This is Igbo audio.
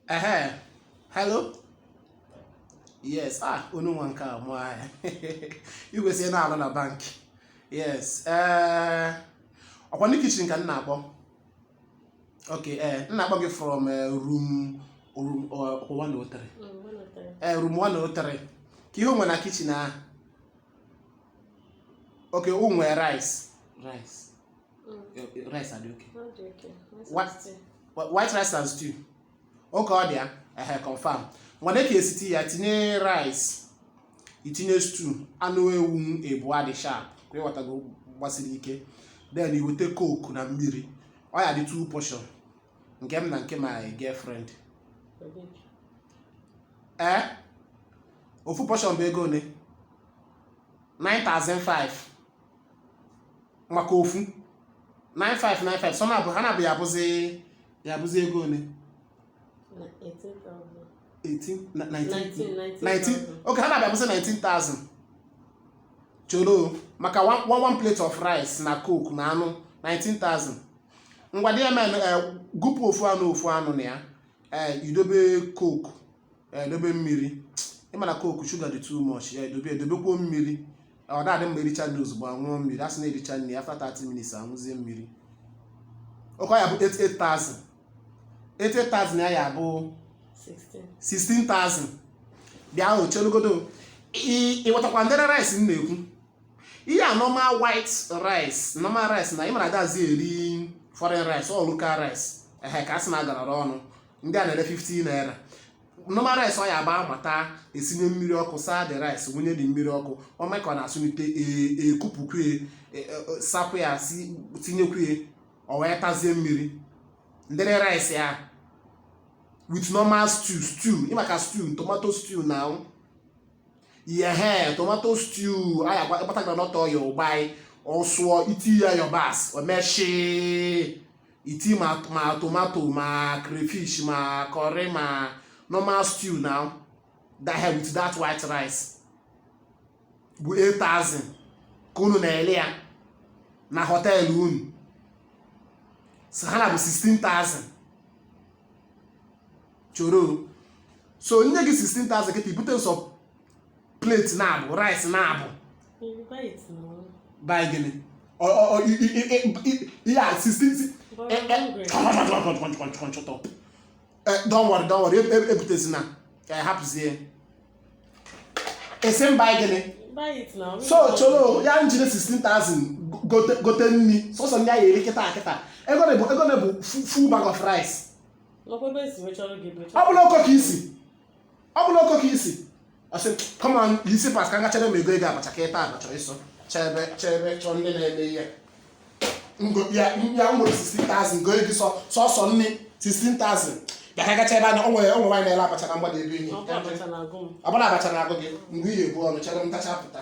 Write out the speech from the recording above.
Ehe, hello. Yes, ah, onu nwa nke a mụọ anya. Ị kwesịrị na-alụ na bank. Yes, ee, ọkwa ndị kitchen ka m na-akpọ. Okay, ee, m na-akpọ gị from room 103. Ee, room 103. Ka ihe o nwere na kitchen ahụ? Okay, o nwere rice. Rice. Rice adị okay. What? White rice and stew. Okay, ọ dị ya. Ehe, confirm. Ngwana ka esiti ya, tinye rice, itinye stew, anụ ewu ebu adị sharp, ka ịghọtago, gbasiri ike. Then iweta Coke na mmiri. Ọ ya dị two portion. Nke m na nke my girlfriend. Ee, ofu portion bụ ego one? 9005 maka ofu 9595. So na bụ ha na-abụ ya abụzi ego one? 18, 19, 19. Okay, ha na-abịa abụzi 19,000. Choro maka one, one plate of rice na Coke na anụ, 19,000. Ngwa, dmn gụpụ ofu anụ, ofu anụ na ya. Ee, idobe Coke, edobe mmiri. Ịma na Coke sugar dị too much ya, edobe, edobekwuo mmiri. Ọ na-adị mma ericha nri ozugbo aṅụọ mmiri. A sị na ericha nri, after 30 minutes aṅụzie mmiri. Oke, ya bụ 88,000. 88,000 ya bụ 16,000. Bịa ahụ, chelugodo. Ị ghọtakwa ndere rice m na-ekwu? Ihe a, normal white rice, normal rice na ịmara adazi eri foreign rice ọ local rice. Ehe, ka a sị na agarara ọnụ, ndị a na-ere 50 naira normal rice. Ọ ya agba amata, esinye mmiri ọkụ, saa the rice, wunye dị mmiri ọkụ, ọ mee ka ọ na-asụlite, ekupukwe, sapụ ya, si tinyekwu, ọ wee tazie mmiri. Ndere rice ya with normal stew, ịmaka stew, tomato stew na yehe, tomato stew aya gbata groundnut oil, ụgbai ọsụọ, iti ya yabasị, omeshi iti, ma tomato, ma crayfish, ma curry, ma normal stew now that hair with that white rice bụ 8000 ka unu na-ele ya na hotel unu. So ha na bụ 16,000. Choro, so nye gị 16,000 kịta, ibute nsọ plate na-abụ rice na-abụ. You buy it now. Buy gịnị? Ihe a 16. But I'm hungry. Shut up. Don't worry, don't worry. Ebutezina. Hapụzie. Esi m buy gịnị? Buy it now. So choro ya, njide 16,000 gote, gote nri sọsọ ndị a ya eri kịta kịta. Ego na bụ full bag of rice. Nakwa ebe esi wechọrọ gị ebe. Ọ bụla oko ka isi, ọ bụla oko ka isi. Ọ sị, come on, isi pas ka ngachere m ego abacha ka ịta abacha. Ịsọ chebe, chebe, chọọ ndị na-eme ihe ngo ya. Ya nwere 16,000 go ego sọ sọsọ nri 16,000. Bịa ka gacha ebe anya. O nwere nwaanyị na-ele abacha na mgbada ebe enyi. Ọkwa abacha na-agụ m. Ọ bụla abacha na-agụ gị mgbe ị ga-ebu ọnụ. Chere m ntacha pụta.